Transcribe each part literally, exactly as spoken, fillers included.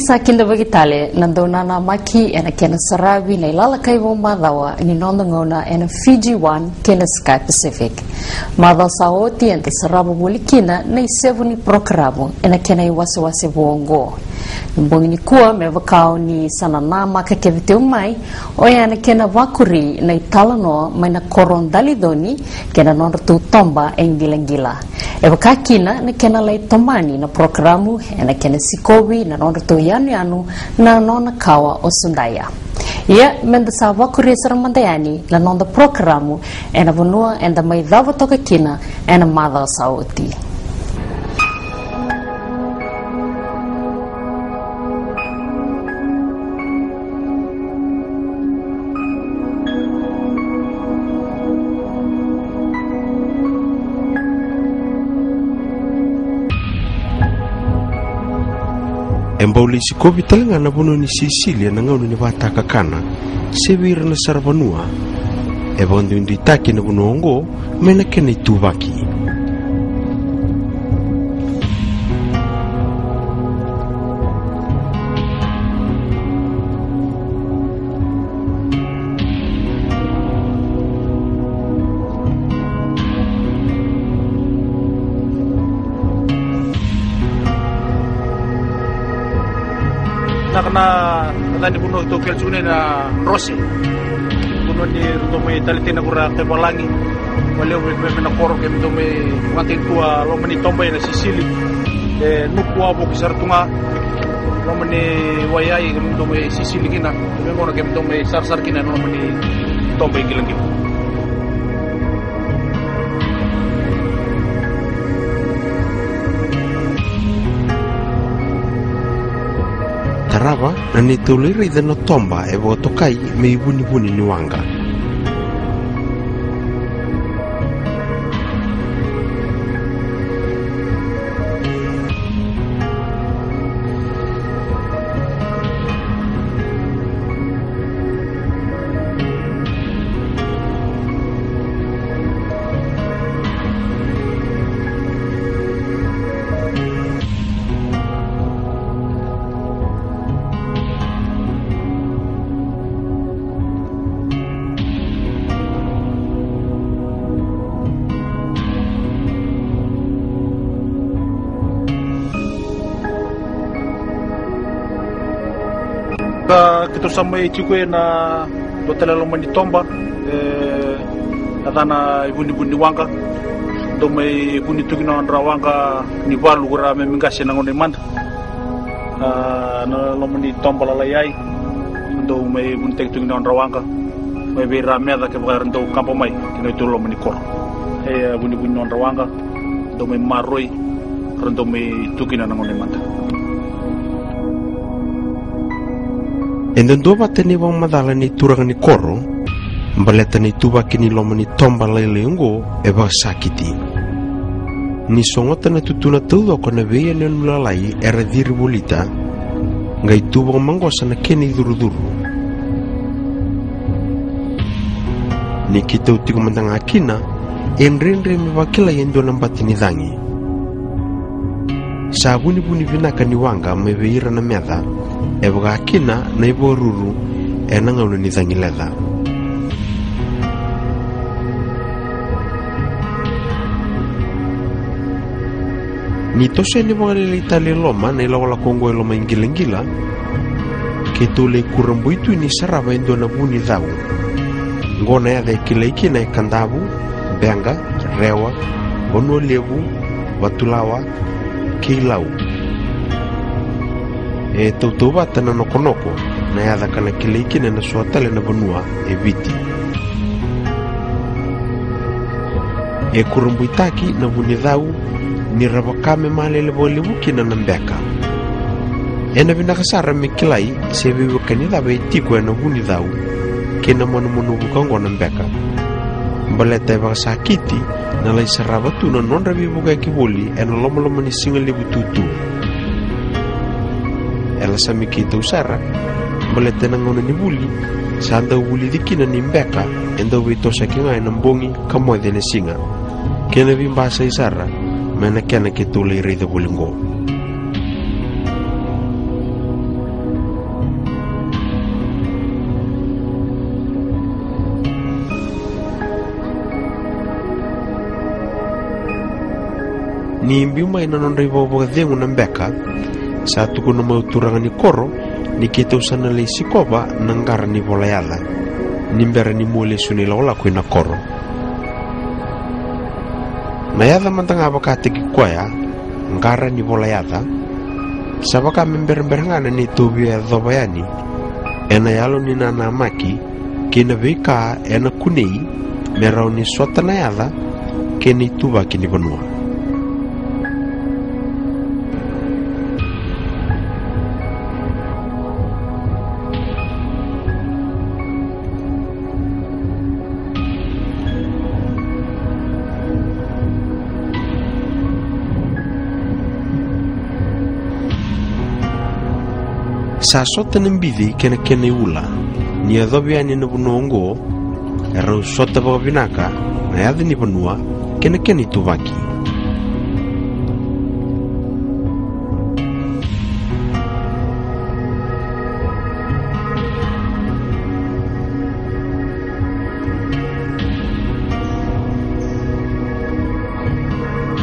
Sa kidavaki tale na dau nanamaki ena kena saravi na ilalakai vaumacawa ni noda gauna ena Fiji One kei na Sky Pacific. Macawa sa oti eda sarava voli kina na isevu ni porokaramu ena kena iwasewase vou oqo. Na bogi nikua, me vaka o ni sa nanamaka kece tiko mai, oya na kena vakuri na italanoa mai na koro o Daliconi kei na nodratou toba e Qilaqila. E vaka kina na kena lai tomani na porokaramu ena kena sikovi na nodratou yanuyanu na nona kawa o Sudaya. Ia, meda sa vakuria sara mada yani na noda porokaramu ena vanua eda mai cava toka kina ena macawa sa oti. E bau lai sikovi tale ga na vanua ni Sisili ena gauna ni vakatakakana, se vei ira na saravanua. E vakaduiduitaki na vanua oqo mai na kena ituvaki. Na ka na, na cani vanua tou kele tiko nei na Rose. Vanua ni ratou mai taleitaka na kura kaivalagi. Valeu me, me, me na koro kemudou mai vakatai tu a loma ni toba ena Sisili. E nuku a vuki sara tu ga. Loma ni waiai kemudou mai Sisili kina. Me gona kemudou mai sarasara kina ena loma ni toba i Qilaqila. Tarava na neitou lai raica na toba e vakatokai me ivunivuni ni waqa. Ka keitou sa mai tiko ena dua tale loma ni toba, e, na cana ivunivuni ni waqa. Dou mai vuni tu kina nodra waqa ni valu ko ira memi qase na gauna i mada. A, na loma ni toba lalai ai. Dou mai vunitaki tu kina nodra waqa. Mai vei ira meca kevaka era dau kaba mai kina tu loma ni koro. E, vunivuni nodra waqa. Dou mai maroroi, ra dou mai tu kina na gauna i mada. E dodonu vata ni vakamacala ni turaga ni koro, baleta ni tuvaki ni loma ni toba lailai oqo e vakasakiti. Ni sogota na tutuna taucoko na veiyanuyanu lalai era ciri volita, qai tu vakamaqosa na kena icurucuru. Ni keitou tiko mada ga kina, e dredre me vakilai e dua na bati ni cagi. Sa vunivuni vinaka ni waqa mai vei ira na meca, e vaka kina na ivakaruru ena gauna ni cagi leca. Ni toso yani vakalailai tale i loma na ilakolako oqo e loma i Qilaqila, keitou lai kurabui tu ni sarava e dua na vu ni cau. Oqo na yaca e kilai kina e Kadavu, Beqa, Rewa, Vanua Levu, Vatulawa kei Lau. E tautauvata na Nokonoko, na yaca ka na kilai kina ena so tale na vanua e Viti. E kurabuitaki na vu ni cau ni ra vaka me malele vakalevu kina na beka. Ena vinaka sara me kilai se veiwekani cava e tiko ena vu ni cau kei na manumanu vuka oqo na beka. Baleta e vakasakiti na lai sarava tu na nodra veivukayaki voli ena lomaloma ni sigalevu tutu. E lasami keitou sara, baleta ena gauna ni vuli sa dau vulici kina ni beka e dau veitosoyaki ga ena bogi ka moce ena siga. Kei na veibasai sara mai na kena keitou lai raica voli oqo. Ni biu mai na nodra ivakavakacegu na beka, sa tukuna mai o turaga ni koro ni keitou sa na lai sikova na qara ni vola yaca ni bera ni mua lesu na ilakolako ina koro. Na yaca mada ga vakataki koya, qara ni vola yaca, sa vaka me berabera ga na neitou via yacova yani ena yalo ni nanamaki kei na veika ena kunei me rawa ni sota na yaca kei na ituvaki ni vanua. Sa sota na bici kei na kena iula. Ni yacovi yani na vanua oqo, e rau sota vakavinaka na yaca ni vanua kei na kena ituvaki.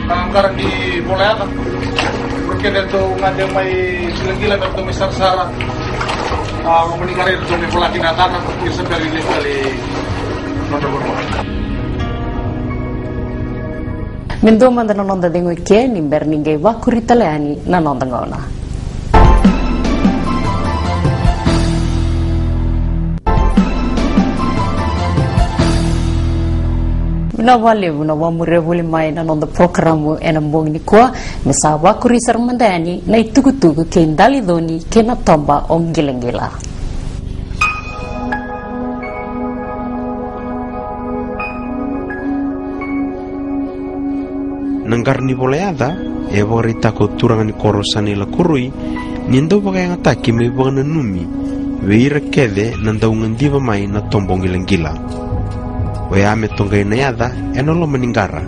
Na qara ni vola yaca. Keda tou gade mai Gilagila, me tou mai sarasara. A, mo ni qara tou mai vola kina tana, ni sa bera ni lesu tale nodra vanua. Me dua mada na noda cegu eke ni bera ni qai vakuri tale yani na noda gauna. Vinaka vakalevu na vakamuria voli mai na noda porokaramu ena bogi nikua. Me sa vakuri sara mada yani na itukutuku kei Daliconi kei na toba o Gilagila. Na qara ni vola yaca e vakaraitaka o turaga ni koro Sanaila Koroi ni dau vakayagataki me ivakananumi vei ira kece na dau gadiva mai na toba o Gilagila. Oya me toqai na yaca ena loma ni qara.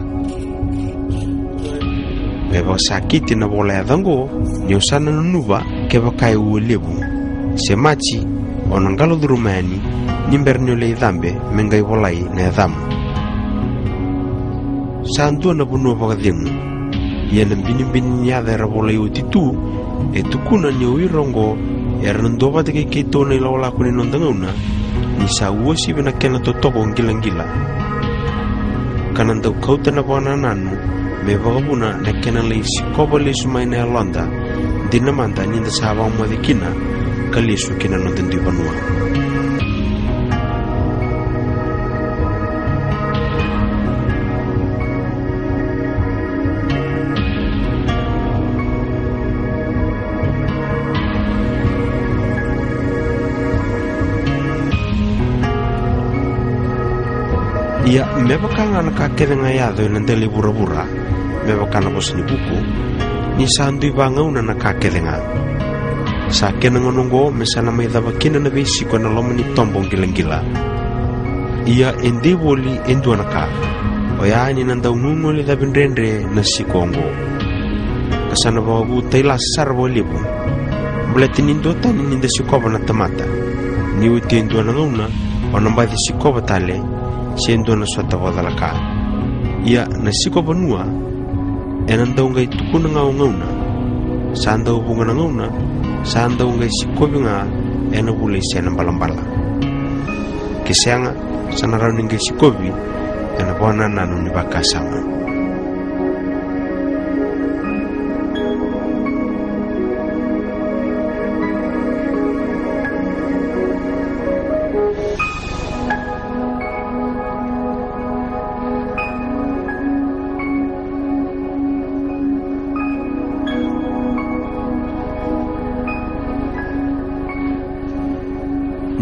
Me vakasakiti na vola yaca oqo ni o sa na nunuva kevaka e ua levu se maji, o na qalo curuma yani ni bera ni o lai cabe me qai volai na yacamu. Sa dua na vanua vakacegu. Ia na binibini ni yaca era volai oti tu e tukuna ni o ira oqo era na duavata kei keitou na ilakolako ni noda gauna, ni sa uasivi na kena totoka o Gilagila, ka na dau kauta na vakanananu me vakavuna na kena lai sikova lesu mai na yaloda, dina mada ni da sa vakamoce kina ka lesu ki na noda dui vanua. Ia, me vaka ga na ka kece ga e yaco ena dela i vuravura, me vaka na vosa ni vuku, ni sa dui vagauna na ka kece ga. Sa kena gauna oqo me sa na mai cava kina na veisiko ena loma ni toba o Gilagila. Ia e dei voli e dua na ka, oya ni na dau gugulecavi dredre na siko oqo. Ka sa na vakavu tailasa sara vakalevu. Baleta ni duatani ni da sikova na tamata, ni oti e dua na gauna o na baci sikova tale, se dua na sota vakacalaka. Ia na siko vanua ena dau qai tukuna ga o gauna. Sa dau vuqa na gauna sa dau qai sikovi ga ena vula i sena balabala. Ke sega, sa na rawa ni qai sikovi ena vakanananu ni vakasama.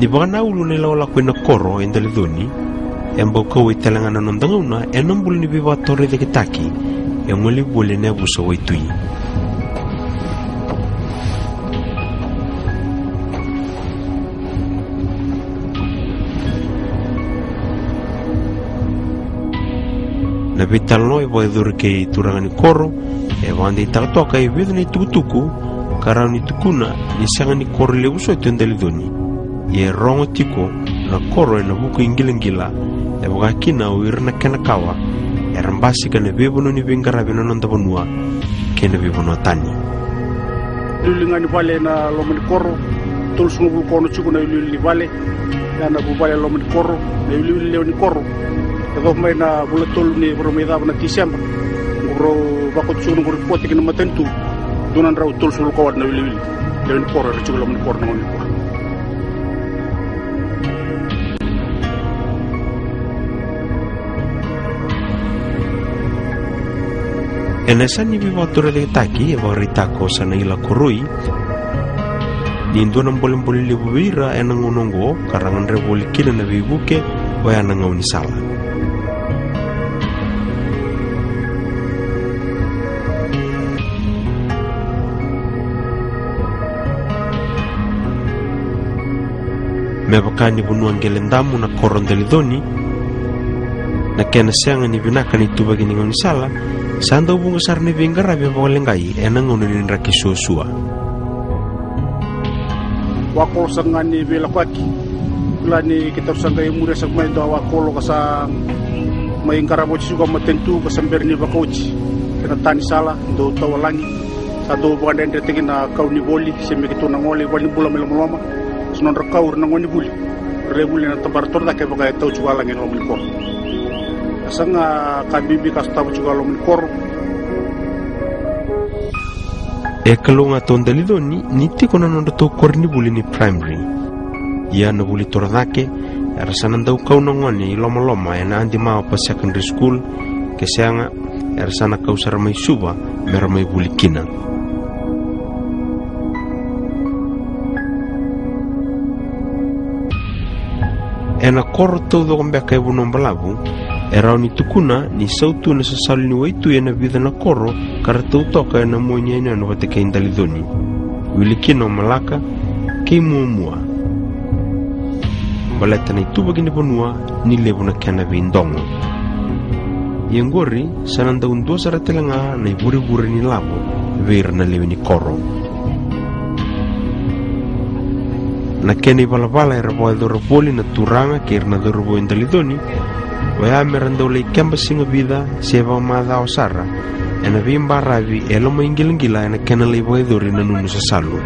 Ni vakanaulu na ilakolako ina koro e Daliconi, e bau kauwai tale ga na noda gauna ena bula ni veivakatorocaketaki e gole voli ena yavusa waitui. Na veitalanoa e vakayacori kei turaga ni koro e vakadeitaka toka e vica na itukutuku ka rawa ni tukuna ni sega ni koro levu soti o Daliconi. Ia e rogo tiko na koro ena vuku i Gilagila, e vaka kina o ira na kena kawa e Era basika na veivanua ni veiqaravi ena noda vanua kei na veivanua tani. Iliuliu ga ni vale ena loma ni koro, tolusagavulu ka ono tiko na iliuliu ni vale. Ya na vuvale e loma ni koro, na iliuliu lewe ni koro. Yacova mai na vula tolu ni vara mai cava na Tiseba, qo rau vakauta tiko na qo ripoti ki na matanitu. Dua na drau tolusagavulu ka walu na iliuliu lewe ni koro era tiko e loma ni koro na gauna ni koro. Ena yasa ni veivakatorocaketaki e vakaraitaka ko Sanaila Koroi ni dua na bolebole levu vei ira ena gauna oqo ka ra gadreva voli kina na veivuke, oya na gaunisala. Me vaka ni vanua qele damu na koro Daliconi, na kena sega ni vinaka na ituvaki ni gaunisala, sa dau vuqa sara na veiqaravi e vakaleqai ena gauna ni draki suasua. Wakolo saka ga ni veilakoyaki. Kila ni kedaru sa qai muria saka mai e dua wakolo ka sa mai qarava oti tiko a matanitu ka sa bera ni vakaoti. Kena ta ni sala, dau tawalagi. Sa dau vakadredretaki na kau ni voli, se me keitou na gole i valenibula mai lomaloma. Sa nodra kau ira na gonevuli. Ra lai vuli ena tabana torocake vaka e tau tiko a lagi ena loma ni koro. A saga ka bibi ka sotava tiko a loma ni koro. E kalougata o Daliconi ni tiko na nodratou koronivuli ni primary. Ia na vuli torocake, era sa na dau kau na gone i lomaloma ena Adi Mawapa Secondary School, ke sega, era sa na kau sara mai Suva me ra mai vuli kina. Ena koro taucoko beka e Vanua Balavu, e rawa ni tukuna ni sautu na sasalu ni waitui ena vica na koro ka ra tau toka ena mua ni yanuyanu vata kei Daliconi. Wili kina o Malaka kei Muamua. Baleta na ituvaki ni vanua ni levu na kena veidogo. Ia qori sa na dau dua sara tale ga na ivurevure ni lavo vei ira na lewe ni koro. Na kena ivalavala era vakayacora voli na turaga kei ira na cauravou e Daliconi, oya me ra dau lai keba siga vica se vakamacawa sara ena veibaravi e Lomaiqilaqila ena kena lai vakayacori na nunu sasalu.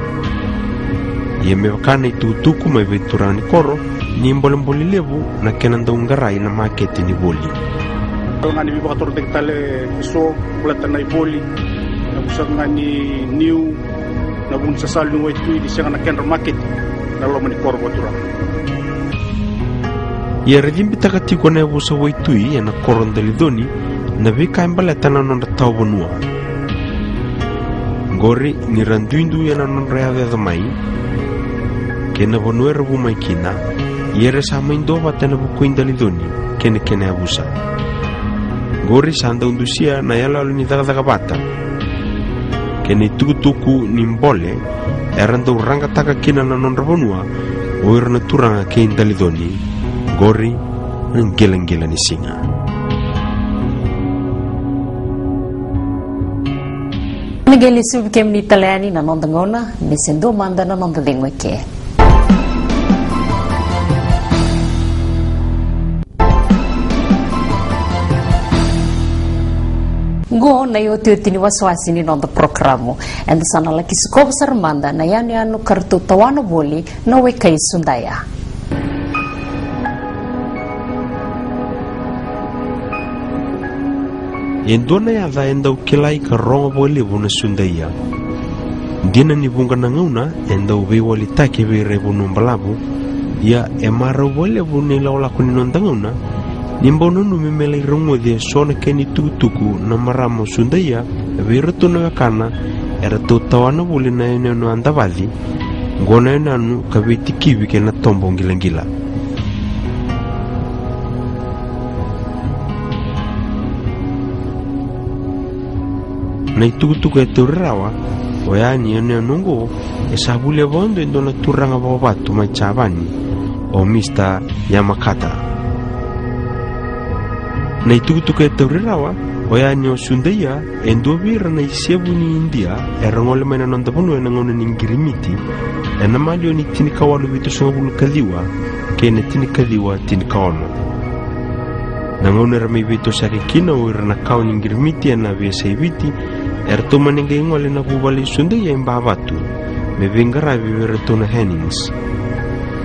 Ia me vaka na itukutuku mai vei turaga ni koro, ni bolebole levu na kena dau qarai na makete ni voli. Tale ga ni veivakatorocaketaki tale eso, baleta na ivoli, na vusa ga ni niu, na vu ni sasalu ni waitui ni sega na kedra makete na loma ni koro vakaturaga. Ia era cibitaka tiko na yavusa waitui ena koro Daliconi na veika e baleta na nodra tawa vanua. Qori ni ra duidui ena nodra yacoyaco mai kei na vanua era vu mai kina, ia era sa mai duavata ena vuku i Daliconi kei na kena yavusa. Qori sa dau dusia na iyaloyalo ni cakacaka vata kei na itukutuku ni bole era dau raqataka kina na nodra vanua o ira na turaga kei Daliconi. Qori na qilaqila ni siga. Ni qai lesuvi kemuni tale yani na noda gauna, me se dua mada na noda cegu eke. Qo na iotioti ni wasewase ni noda porokaramu. Eda sa na laki sikova sara mada na yanuyanu ka ratou tawana voli na wekai Sudaia. E dua na yaca e dau kilai ka rogo vakalevu na Sudaia. Dina ni vuqa na gauna e dau veiwalitaki vei ira e Vanua Balavu, ia e marau vakalevu na ilakolako ni noda gauna ni bau nanumi me lai rogoci eso na kena itukutuku na marama o Sudaia vei iratou na wekana eratou tawana voli na yanuyanu a davaci, qo na yanuyanu ka veitikivi kei na tobo qilaqila. Na itukutuku e tauri rawa oya ni yanuyanu oqo e sa volia vakadua e dua na turaga vakavatu mai Japani, o Mista Yamakata. Na itukutuku e tauri rawa oya ni o Sudaia e dua vei ira na isevu ni Idia era gole mai na noda vanua ena gauna ni qirimiti, ena maliwa ni tinikawalu vitusagavulu ka ciwa kei na tinikaciwa tinikaono. Na gauna era mai veitosoyaki kina o ira na kawa ni qirimiti ena veiyasai Viti, eratou mani qai gole na vuvale i Sudaia e Bavatu me veiqaravi vei iratou na Hennings.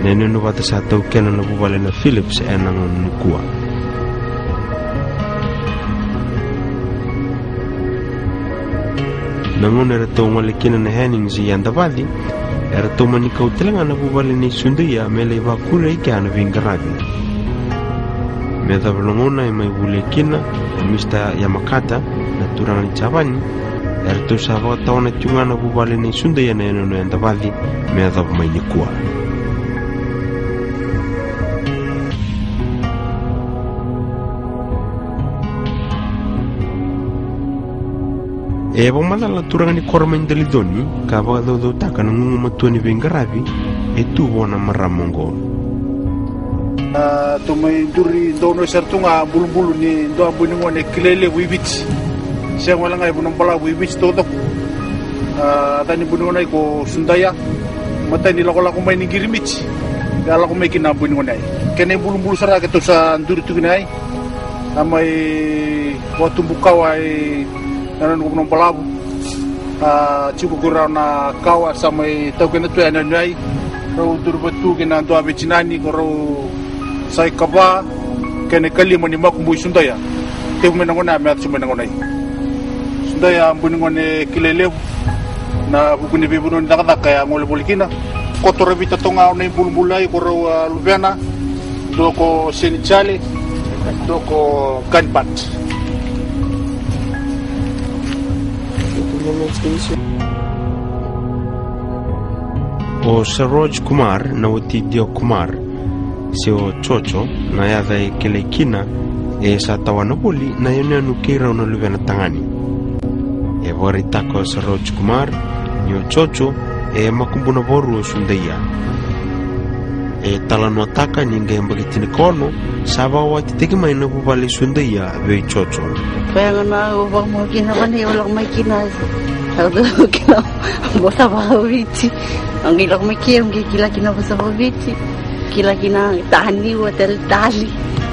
Na yanuyanu vata sa taukena na vuvale na Phillips ena gauna nikua. Na gauna eratou gole kina na Hennings i Yadavaci, eratou mani kau tale ga na vuvale nei Sudaia me lai vakuria i kea na veiqaravi. Me yacova na gauna e mai volia kina o Mr Yamakata, na turaga ni Japani, eratou sa vakatawana tiko ga na vuvale nei Sudaia na yanuyanu Yadavaci me yacova mai nikua. E vakamacala na turaga ni koro mai Daliconi ka vakacaucautaka na gugumatua ni veiqaravi e tu vua na marama oqo. A, tou mai duri donuya sara tu ga bulubulu ni dua bui ni gone kilai levu i Viti. Sega wale ga e Vanua Balavu, i Viti taucoko. A, yaca ni bui ni gone ai ko Sudaia. Matai ni lakolako mai ni qirimiti, e a lako mai kina na bui ni gone ai. Kena ibulubulu sara keitou sa duri tu kina ai. A mai vakatubu kawa i na nona ko Vanua Balavu. A, tiko ko rau na kawa sa mai taukena tu e yanuyanu ai. Rau duri vata tu kei na dua veitinani ko rau sa ikava kei na ikalima ni makubui Sudaia. Tevu mai na gone a me yaco tiko mai na gone ai. Sudaia bui ni gone kilai levu. Na vuku ni veivanua ni cakacaka e a gole voli kina. Koto ravita toga o na ibulubulu ai ko rau a luvena. Dua ko Seni Jale, dua ko Ganipat. O Saroj Kumar, na wati Dio Kumar, se o Jojo na yaca e kilai kina, e sa tawana voli na yanuyanu kei rau na luvena tagane. E vakaraitaka o Saroj Kumar ni o Jojo e makubuna vakarua o Sudaia. E talanoataka ni qai yabaki tinikaono sa vakawatitaki mai na vuvale i Sudaia vei Jojo. Koya gona au vakamau kina vanai, au lako mai kina, au dau kila vosa vakaviti. Au qai lako mai ke, au qai kila kina vosa vakaviti. Kila kina taniwa, talitali,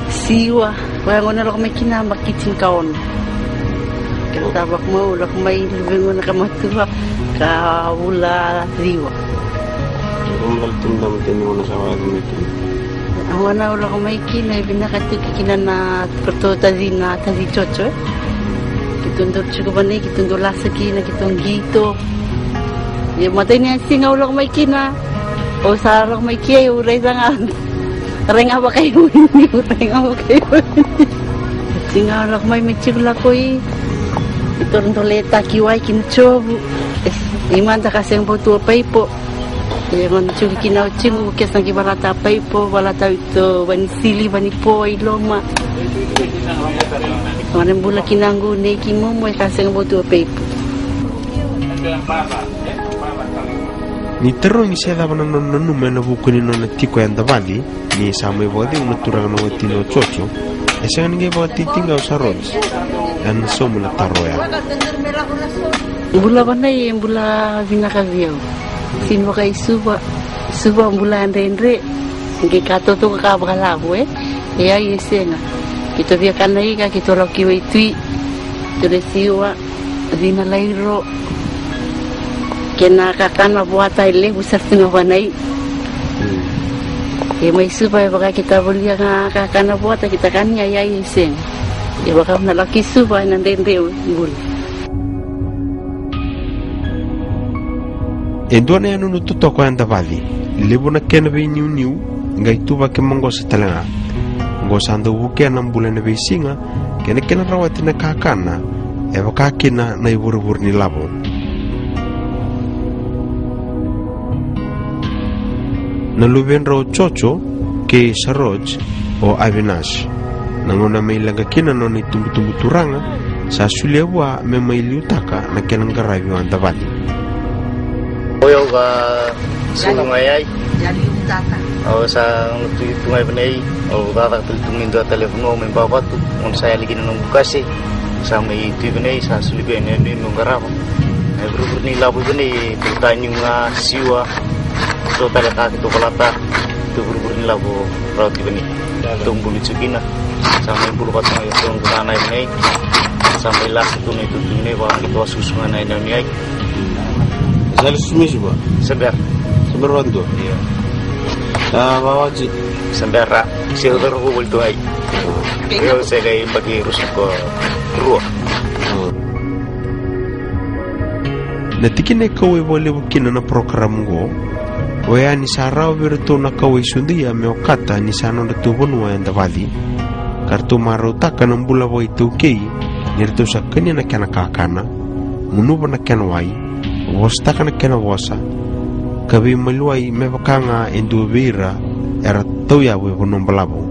siwa. Koya gona lako mai kina yabaki tinikaono. Kena sa vakamau, lako mai luve gona ka matua ka vula ciwa. Au gona au lako mai kina e vinaka tiko kina na koto taci, na taci Jojo, e. Keitou dau tiko vanai, keitou dau lasa kina, keitou qito. Ia matai ni siga au lako mai kina, au sa lako mai ke, au raica ga, rai ga vakaiuini, au rai ga vakaiuini. Siga au lako mai me tiko lako i, keitou dau letaki wai kina Jovu. I mada ka sega bau tu a paipo. E gona tiko kina o tiko ke sa qai valata paipo, valata ito vanisili, vanipo i loma. Gona bula kina qu nei ki momo e ka sega bau tu a paipo. Ni tarogi se cava na nona nanuma ena vuku ni nona tiko e Yadavaci, ni sa mai vakacegu na turaga na watina o Jojo, e sega ni qai vakatitiqa o Saroj ena sauma na taro oya. Bula vanai e bula vinaka vei au. Sini vakaisuva, suva bula dredre. Qai ka totoka ka vakalavo, e. E ai e sega. Keitou via kana ika, keitou lako ki waitui. Keitou le siwa. Cina lairo. Kena kakana vuata e levu sara tu ga vanai. E mai Suva e vaka keitou volia ga kakana vuata keitou kania, ia e sega. E vaka na laki Suva ena dredre bula. E dua na yanuyanu totoka o Yadavaci, levu na kena veiniuniu, qai tuvaki maqosa tale ga. Oqo sa dau vukea na bula ena veisiga, kei na kena rawati na kakana, e vaka kina na ivurevure ni lavo. Na luvedra o Jojo kei Saroj, o Avinash. Na gauna mai leqa kina na nona itubutubu turaga, sa solia vua me mai liutaka na kena qaravi o Yadavaci. O yau ka sucu ga i ai. Au sa tu, tu ga i vanai, au cakacaka tale tu mai dua tale vanua mai Bavatu, gauna sa yali kina noqu qase, sa mai tu i vanai, sa soli koya na yanuyanu meu qarava. Na ivurevure ni lavo i vanai, tau taniu ga, siwa, so tale ka keitou valata, tau ivurevure ni lavo rawa tu i vanai. Tou buli tu kina. Sa mai bula vata ga i Togudana i nei. Sa mai lasa tu na itutu i nei, vaka ni toa susu ga na i nei ai. Sa li susu mai Suva? Se bera. Se bera vakadua? Io. A, vakaoti? Se bera. Se cauravou voli tu ai. Io, se qai yabaki ruasagavulu ka rua. Na tikina e kauwai vakalevu kina na parokaramu oqo, oya ni sa rawa vei iratou na kawa i Sudaia me okata ni sa nodratou vanua e Davaci, ka ratou marautaka na bula vakaitaukei ni ratou sa kania na kena kakana, gunuva na kena wai, vosataka na kena vosa, ka veimaliwai me vaka ga e dua vei ira era tauyavu e Vanua Balavu.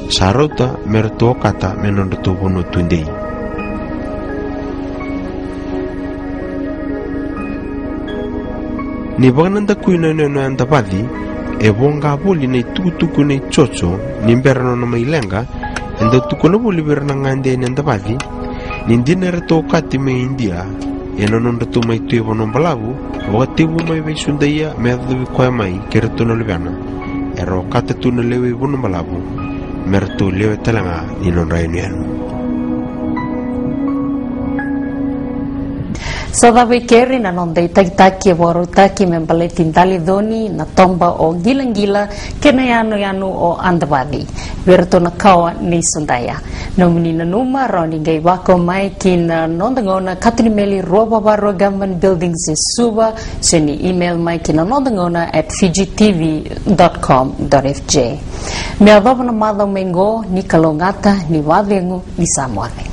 Sa rauta me ratou okata me nodratou vanua tudei. Ni vakanadakui na yanuyanu e Davaci, e voqa voli na itukutuku nei Jojo ni bera nona mai leqa, e dau tukuna voli vei ira na gade ni Davaci ni dina eratou okati mai Idia ena nodratou mai tu e Vanua Balavu, vakatekivu mai vei Sudaia me yacovi koya mai kei iratou na luvena. Era okata tu na lewe i Vanua Balavu me ratou lewe tale ga ni nodra yanuyanu. Sa cava i keri na noda itakitaki e vakarautaki me baleti Daliconi, na toba o Qilaqila kei na yanuyanu o Davaci vei iratou na kawa nei Sudaia. Nomuni nanuma, rawa ni qai vakau mai ki na Noda Gauna, Katonimeli rua va va rua, Government Buildings e Suva, se ni email mai ki na noda gauna at fiji tv dot com dot f j. Me yacova na macawa mai qo, ni kalougata, ni vakacegu, ni sa moce.